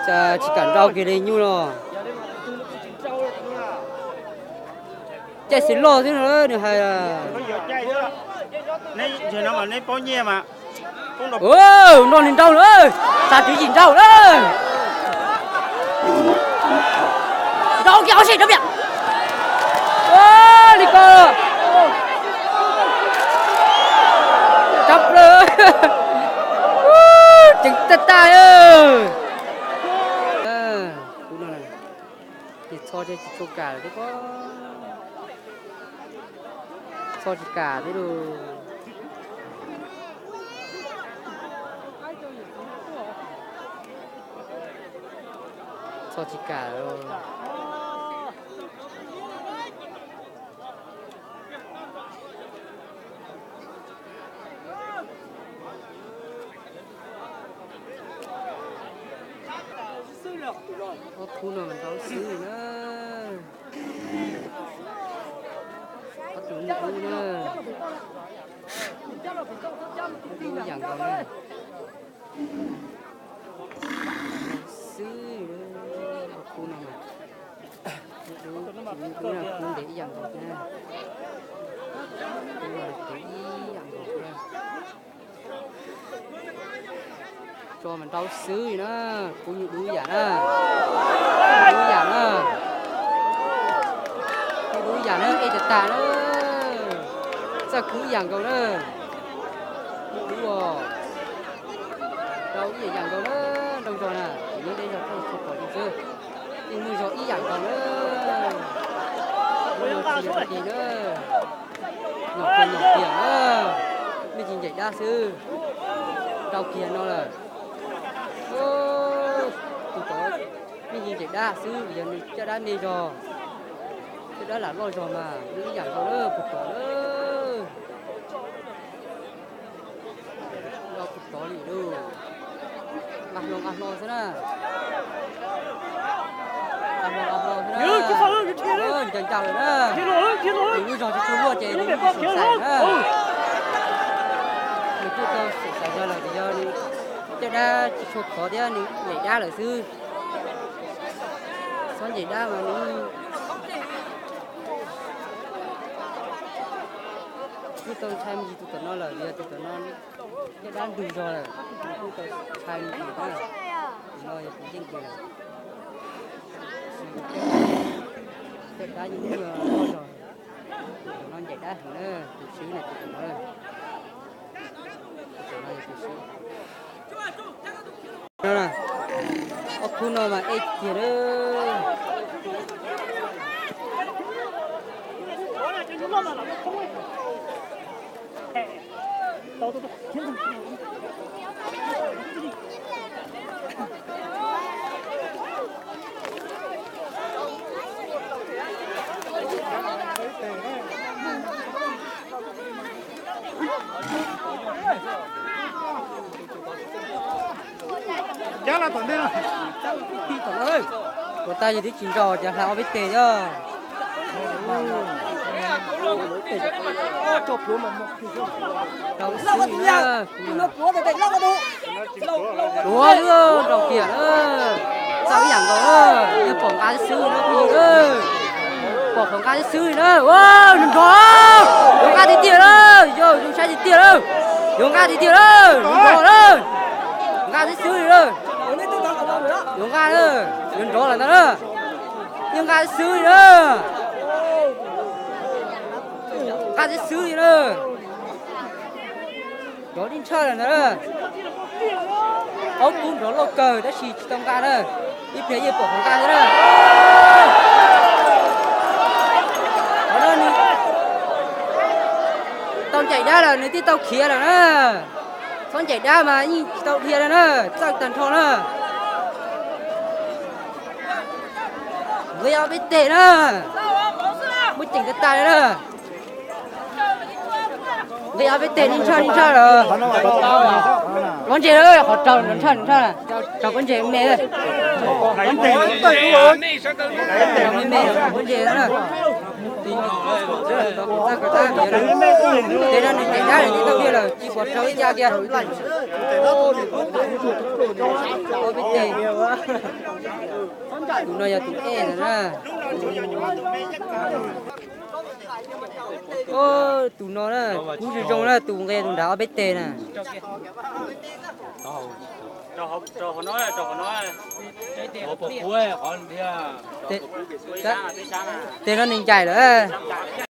Cas tsis kam nrau kiag li nyuj no. Caij xwb loj xwb no nws hais. Nrau nws nrau lawm, xav tswv yim nrau lawm. Nrau kiag ob sij rau piam. Li ko. Tsab plaws. Ceev tag tag. Ces txho tsis tshua kam lawm thiab ko. Txho tsis kam thiab lauj. Txho tsis kam lawm. Ob khub no mas nrau xwb na. Ob tug muaj dub na. Dub ib yam nkaus na. Xwb, ob khub no mas dub, dub na, khub ntev ib yam nkaus na. Khub no ntev ib yam nkaus na. Tso mas nrau xwb na, khub nyuj dub ib yam na. Dub ib yam na. Nyuj dub ib yam na, ej tag tag na. Txawj khub ib yam nkaus na. Nyuj dub os. Nrau ib yam nkaus na, nrau zog na, ces nyob deb zog thauj tsis pom li xwb. Yeej muaj zog ib yam nkaus na. Muaj zog tsis yog ti na. Nyom kiag nyom kiag na. Mej tsis ncaim dab xwb. Rau kiag no lawm. Tus tod mej tsis ncaim dab xwb, yog nws caj dab me zog, caj dab lam loj zog mas nws ib yam nkaus na, puag tom na. Nrau puag tod li lauj. Nqa hlo nqa hlo xwb na. Nqa hlo nqa hlo xwb na. Ncaws ncaws lawm na. Nws lub zog tsis tshua luaj ces nws tsis xav na. Nws kuj tau xav zog lawm vim yog nws caj dab tsis tshua khov thiab nws ncaim dab lawm xwb. Txhob ncaim dab mas nws kuj tau ntshai me ntsis tus tom no lawm vim yog tus tom no caj dab ntug zog lawm, nws kuj tau ntshai me ntsis na. Tus no yog tus yeej kawg lawm. Caj dab yeej muaj loj zog. Tus tom no ncaim dab heev na, tus swb na, tus tom no. Tus tom no yog tus swb. Ob khub no mas ej tiag lawm. Ua tag yog twb tsis nrau ces hla ob peb teg os. Rau xwb na. Duav xwb, nrau kiag na. Txawj ib yam nkaus na, yog pom nqa xwb xwb na kuj yog na. Pom qhov nqa xwb xwb li na. Nws nrov, yuav nqa tiag tiag na. Yog zoo saib tiag tiag na. Yuav nqa tiag tiag na, nws nrov na. Nqa xwb xwb li na. Yuav nqa na, yuav nrov lawm ntag na. Yeej nqa xwb xwb li na. Nqa xwb xwb li na. Nrov li ntshaj lawm ntag na. Aub kub nrov loj kawg tab sis tsis tau nqa na. Ib pliag yeej pom qhov nqa xwb na. Qhov no nws tau ncaim dab lawm nws thiaj tau khiav lawm na. Txhob ncaim dab mas yeej tsis tau dhia li na, txawj tag nrho na. Nqis ob peb teg na. Muaj ceem tag tag li na. Nqis ob peb teg li ntshaj li ntshaj lawm. Pob ntseg lawm, qhov raug ntshaj ntshaj. Raug pob ntseg me. Pob ntseg me me, raug pob ntseg na. Tej no nws ncaim dab li tau tiag lawm, tsis pom raug ib ca kiag. Ob peb teg. Tus no yog tus ej ntawd na. Tus no na, kub zoo zoo na, tus nqe tus nrad ob peb teg na. Tej no nws ncaim lawm.